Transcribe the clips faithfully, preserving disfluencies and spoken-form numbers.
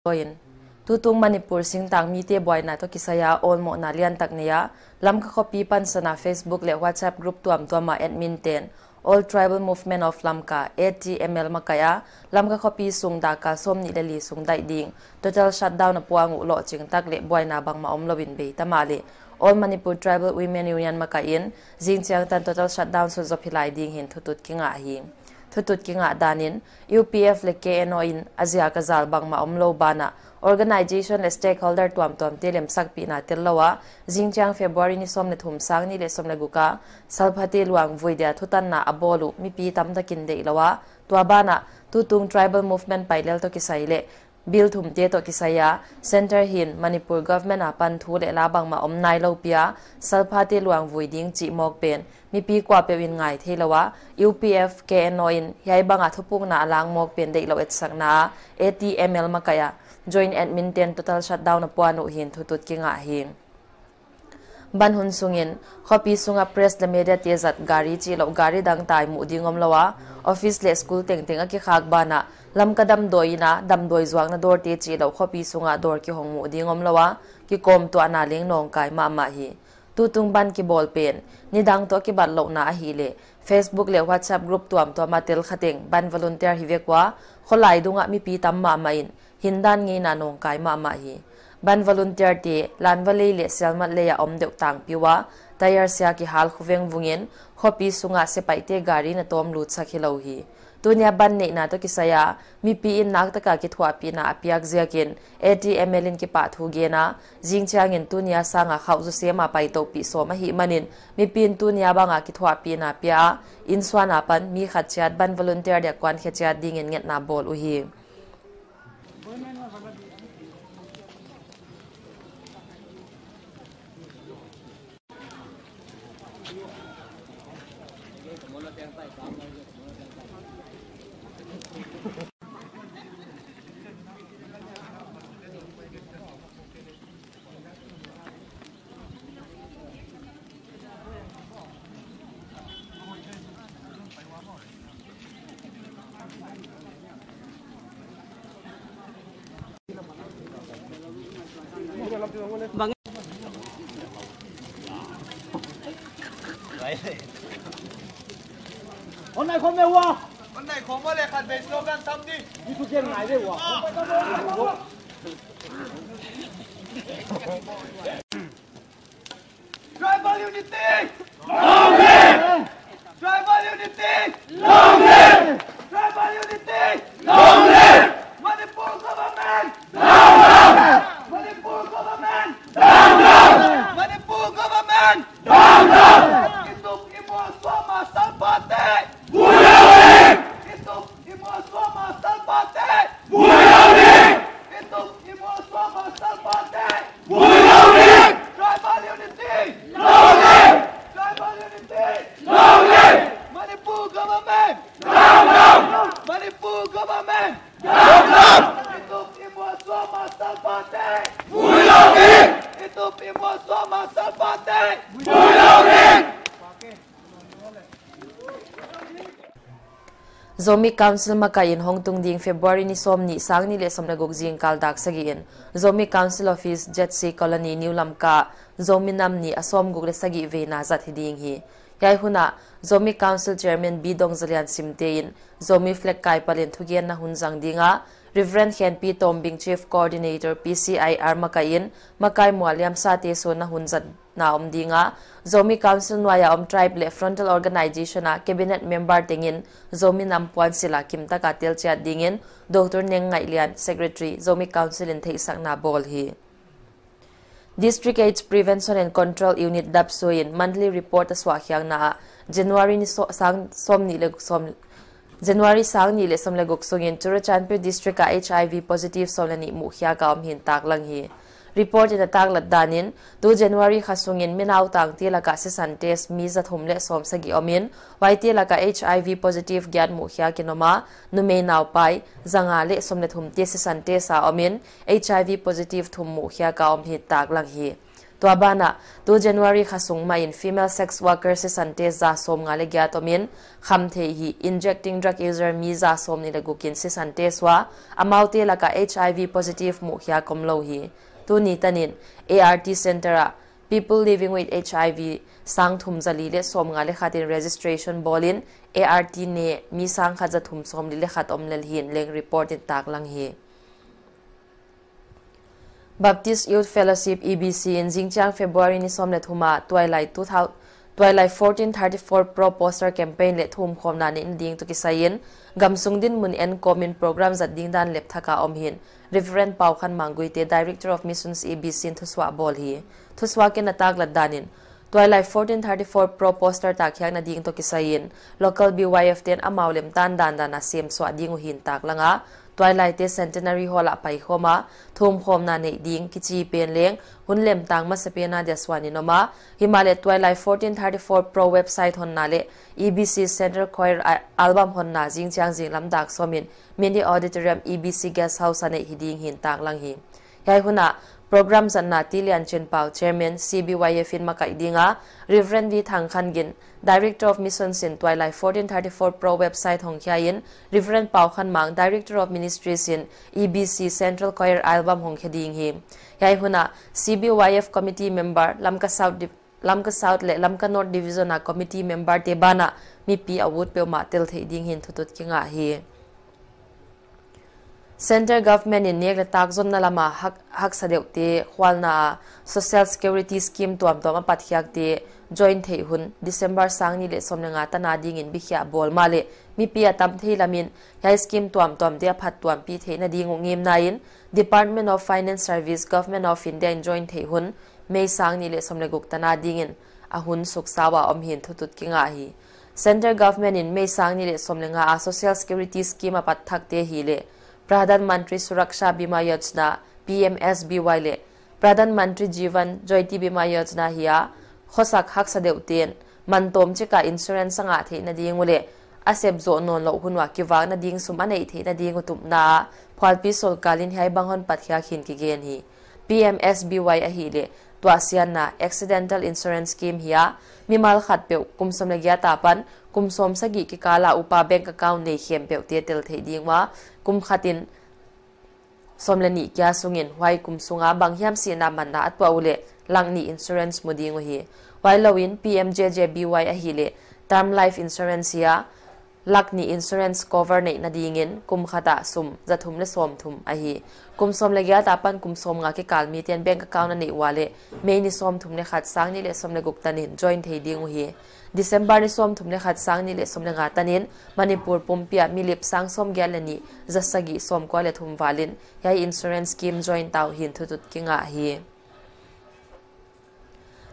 Tutung Manipur singtang mite buaina toh kisai a awlmohna liantak nei a, Lamka khopi pansan a Facebook leh WhatsApp group tuamtuam a admin ten All Tribal Movement of Lamka, A T M L, makaih a, Lamka khopi sung dakkal sawmnih leh li sung daih ding total shutdown a puang uh lohching tak leh buaina bangmah omlou in bei ta mahleh, All Manipur Tribal Women Union makaih in, zingchiang tan total shutdown sutzop hi lai ding hi'n thutut kingah hi. Thutut kingah dan in, U P F leh K N O in a ziak a zal bangmah omlou banah, organization leh stakeholder tuamtuamte lemsakpihna tellou a, zingchiang February ni sawm leh thum, sang nih leh sawm leh guk a, Salphate luang vui dia thutanna a bawl uh mipi tamtak in deihlou a, tua banah, tutung tribal movement pai lel toh kisai leh, Bill thumte toh kisai a, Centre hi'n Manipur Government apan thu leh la bangmah om nailou pi a, Salphate luang vui ding chih mawk pen mipi kuapeuh in ngai theilou a, U P F, K N O in hiai bang a thupukna a lang mawk pen deihlouh etsakna a, A T M L makaih a, Joint Admin ten total shutdown a puan uh hi'n thutut kingah hi. Ban hun sungin, khopi sunga press leh media te zat gari chihlouh gari dang tai muh ding omlou a, office leh school tengteng a kikhak banah, Lamka damdawi in a damdawi zuakna dawrte chihlouh khopi sunga dawr kihong muh ding omlou a, kikawmtuahna leng nawngkai mahmah hi. Tutung ban kibawl pen nidang toh a kibatlouhna ahihleh, Facebook leh WhatsApp group tuamtuam a tel kha teng ban volunteer hi vek ua, kholai dungah mipi tam mahmah in, hindan ngeina nawngkai mahmah hi. Ban volunteer te, Lanva lei leh Sielmat lei a om deuh tangpi ua, tyre sia kihal khu vengvung in, khopi sunga sepaihte gari na tawm lutsak hilou hi. Tunia ban neihna toh kisai a, mipi in naktak a kithuahpihna a piak ziakin, A T M L in kipahthu gen a, zingchiangin tunia sang a khauh zaw sem a paitouhpih sawm ahihmanin, mipi in tunia bang a kithuahpihna pia a, innsuan apan mi khat chiat ban volunteer dia kuankhe chiat dingin ngetna bawl uhi. Hon nai khawm le ua. Hon nai khawm le khat vei slogan tam di. Ni tu gen ngai le ua. Tribal unity! Long live! Tribal unity! Long live! Tribal unity! Long live! Manipur government! Down, down! Manipur government! Down, down! Manipur government! Down, down! Itup imual suah ma Salphate! Vui lou ding! Itup imual suah ma Salphate! Vui lou ding! Itup imual suah ma Salphate! Vui lou ding! Tribal unity! Long live! Tribal unity! Long live! Manipur government! Down, down! Manipur government! Down, down! Itup imual suah ma Salphate! Vui lou ding! Itup imual suah ma Salphate! Vui lou ding! Zomi Council makaih in hongtung ding February ni sawmnih, sang nih leh sawm leh guk zingkal dak sagih in Zomi Council Office, Z C Colony, New Lamka, Zomi Nam Ni a sawmguk leh sagih veina zat hi ding hi. Hiai hun ah Zomi Council Chairman B Dongzalian Simte in Zomi flag kaipalh in thugenna hun zang ding a, Reverend Khenpi Tombing, Chief Coordinator P C I R makaih in makai mualliam sate suanna hun zat na om ding a, Zomi Council nuai a om tribe leh frontal organization a cabinet member teng in Zomi Nam puansilh a kimtak a tel chiat dingin Doctor Neng Ngaih Lian, Secretary, Zomi Council in theihsakna bawl hi. District AIDS Prevention and Control Unit, DAPCU in monthly report a suahkhiakna ah January ni so-, sang sawmnih leh sawm January sang nih leh sawm leh guk sungin Churachandpur District ah H I V positive sawm leh nih muhkhiak a om hi'n taklang hi. Report in a taklat danin, tu January kha sungin mi nautangte laka sisan test mi zathum leh sawmsagih omin, huaite laka H I V positive giat muhkhiak in om a, numei naupai zanga leh sawm leh thumte sisan test a omin, H I V positive thum muhkhiak a om hi'n taklang hi. Tua banah, tu January kha sung mahin female sex worker sisan test za sawmnga leh giat om in, khamtheih hih injecting drug user mi za sawmnih leh guk in sisan test ua, amaute laka H I V positive muhkhiak omlou hi. Tuni tanin, A R T center ah, people living with H I V sangthum zali leh sawmnga leh khat in registration bawl in, A R T ne mi sangkhat zathum sawmli leh khat om lel hi'n leng report in taklang hi. Baptist Youth Fellowship, E B C in zingchiang February ni sawm leh thum a tuailai two thousand, tuailai fourteen thirty-four Pro Poster Campaign leh thumkhawmna neih ding toh kisai in, gamsung dinmun enkawm in program zat ding dan lepthak a om hi'n, Reverend Pau Khan Mang Guite, Director of Missions, E B C in thusuah bawl hi. Thusuak in a taklat dan in, tuailai fourteen thirty-four Pro Poster takkhiakna ding toh kisai in, local B Y F te'n amau lemtan dandan a semsuah ding uh hi'n taklang a, tuailaite Centenary Hall ah paikhawm a, thumkhawmna neih ding kichi pen leng, hun lemtang masapen a dia suan in om a, himahleh tuailai fourteen thirty-four Pro website honna leh E B C Central Choir a-, album honna zingchiang zinglam dak sawm in, Mini Auditorium E B C Guest House a neih hi ding hi'n taklang hi. Hiai hun ah, program zatna T Lian Chin Pau, Chairman, C B Y F in makaih ding a, Reverend V Thang Khan Gin, Director of Missions in tuailai fourteen thirty-four Pro website hongkhia in, Reverend Pau Khan Mang, Director of Ministries in E B C Central Choir album hongkhia ding hi. Hiai hun ah, C B Y F committee member, Lamka South Div-, Lamka South leh Lamka North Division a committee member te banah, mipi a ut peuhmah tel theih ding hi'n thutut kingah hi. Centre Government in nek leh tak zonna lama hak-, haksa deuhte khualna a Social Security Scheme tuamtuam a patkhiakte join theih hun December sangnih leh sawm leh nga tan a ding in bikhiah bawl mahleh mipi a tam thei lam in hiai scheme tuamtuamte a phattuampih theihna ding uh ngimna in Department of Finance Service, Government of India in join theih hun May sangnih leh sawm leh guk tan a ding in a hun suksa ua om hi'n thutut kingah hi. Centre Government in May sangnih leh sawm leh nga a Social Security Scheme a pat thakte hileh Pradhan Mantri Suraksha Bima Yojana, P M S B Y leh Pradhan Mantri Jeevan Jyoti Bima Yojana hi a, khosak haksa deuhte'n man tawmchik a insurance a ngah theihna ding uh leh a sep zoh nawnlouh hun ua kivakna ding sum a neih theihna ding uh tupna a phualpi sorkar in hiai bang hon patkhiak hi'n kigen hi. P M S B Y ahihleh tuahsiatna accidental insurance scheme hi a, mimal khatpeuh kum sawm leh giat apan kum sawmsagih kikal a upa bank account nei khempeuhte tel theih ding ua, kum khat in sawm leh nih kia sung in huai kum sung a banghiam sihna manna a tuah uleh lakh nih insurance mu ding uhi. Huailou in P M J J B Y ahihleh term life insurance hi a, lakh nih insurance cover neihna ding in kum khat a sum zathum leh sawmthum ahi. Kum sawm leh giat apan kum sawmnga kikal mite'n bank account a neih ua leh May ni sawmthum leh khat sangnih leh sawm leh guk tan in join thei ding uhi. December ni sawmthum leh khat sangnih leh sawm leh nga tan in Manipur pumpi a milip sang sawmgiat leh nih zasagih sawmkua leh thum val in hiai insurance scheme join ta uh hi'n thutut kingah hi.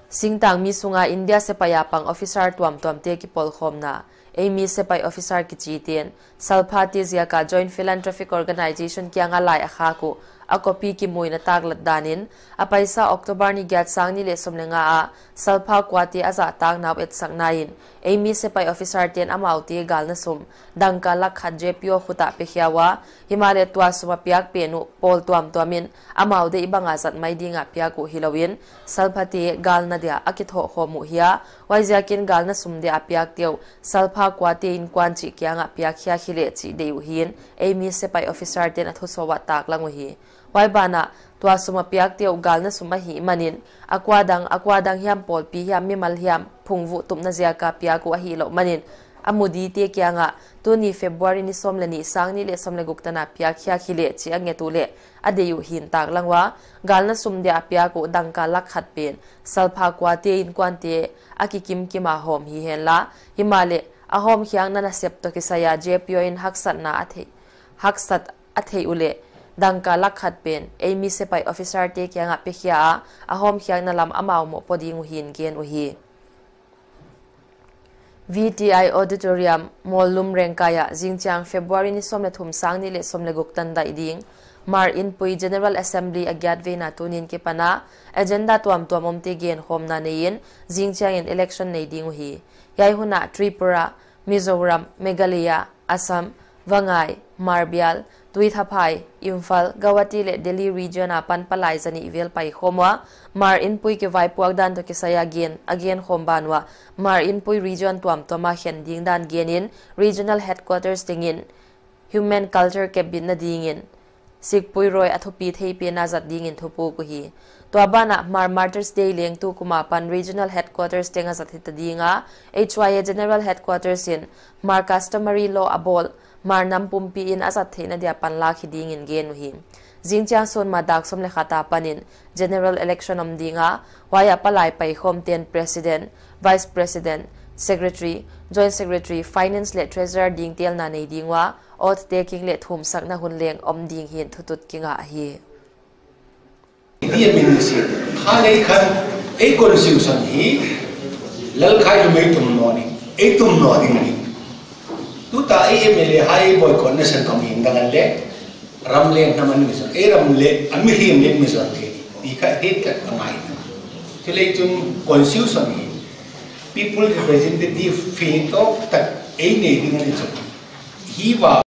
Singtangmi sunga India sepaih a pang officer tuamtuamte kipawlkhawmna, eimi sepaih officer kichite'n, Salphate ziaka Joint Philanthropic Organization kianga lai a khak uh, a copy kimu in a taklat dan in, a paisa October ni giat sangnih leh sawm leh nga a, Salpha Kuate a zahtakna uh etsakna in, eimi sepaih officer te'n amaute galna sum, dangka lakh khat J P O khut ah pekhia ua, himahleh tua sum a piak pen uh pawl tuamtuam in, amau deih bang a zat mai ding a piak uh hilou in, Salphate galna dia a kithohkhawm uh hi a, huaiziak in galna sum dia a piakte uh, Salpha Kuate innkuan chih kianga piak khiak hileh chih deih uh hi'n, eimi sepaih officer te'n a thusuah uah taklang uhi. Huai banah, tua sum a piakte uh galna sum ahihman in, a kua dang, a kua dang hiam pawlpi hiam mimal hiam, phungvuh tupna ziaka piak uh ahihlouh man in, a mudite kiangah, tuni February ni sawm leh nih sangnih leh sawm leh guk tan a piak khiak hileh chih a nget uleh, a deih uh hi'n taklang ua, galna sum dia a piak uh dangka lakh khat pen, Salpha Kuate innkuante a kikimkim a hawm hi henla, himahleh, a hawmkhiakna nasep toh kisai a J P O in haksatna a theih, haksat a theih uleh, dangka lakh khat pen, eimi sepaih officer te kianga pekhia a, a hawmkhiakna lam amau mohpaw ding uh hi'n gen uhi. V T I Auditorium, Mawllum Rengkai ah, zingchiang February ni sawm leh thum sangnih leh sawm leh guk tan daih ding, Hmar Inpui General Assembly a giat veina tuni'n kipan a, agenda tuamtuam omte genkhawmna nei in, zingchiang in election nei ding uhi. Hiai hun ah Tripura, Mizoram, Meghalaya, Assam, Vangai, Hmar Bial, Zuithaphai, Imphal, Guwahati leh Delhi region apan palai zanih vel paikhawm ua, Hmar inpui kivaipuak dan toh kisai a gen, a genkhawm ban uah, Hmar inpui region tuamtuam a khen ding dan genin, regional headquarters tengin human culture kepbitna dingin sikpui rawi a thupi theipen a zat dingin thupuk uhi. Tua banah Hmar Martyrs Day leng tukum apan regional headquarters teng a zat hita ding a, H Y A general headquarters in Hmar customary law a bawl, Hmar nam pumpi in a zat theihna dia panlak hi dingin gen uhi. Zingchiang sunma dak sawm leh khat apanin general election om ding a, huai ah palai paikhawmte'n president, vice president, secretary, joint secretary, finance leh treasurer ding telna nei ding ua, oath taking leh thumsakna hun leng om ding hi'n thutut kingah hi. Dia min si, kha lei khan, ei constitution hi, lalkhai lu mei tum nawn in, ei tum nawn ding ni. Tuta ei M L A hai boycott na san kam hing dang an le, ram leng na man mi zon, ei ram leh, a mihriem leng mi zon thei, i kha het kat ka ngai. Chuleh chun constitution hi, people representative fi to tak ei nei ding ni chu. Hi va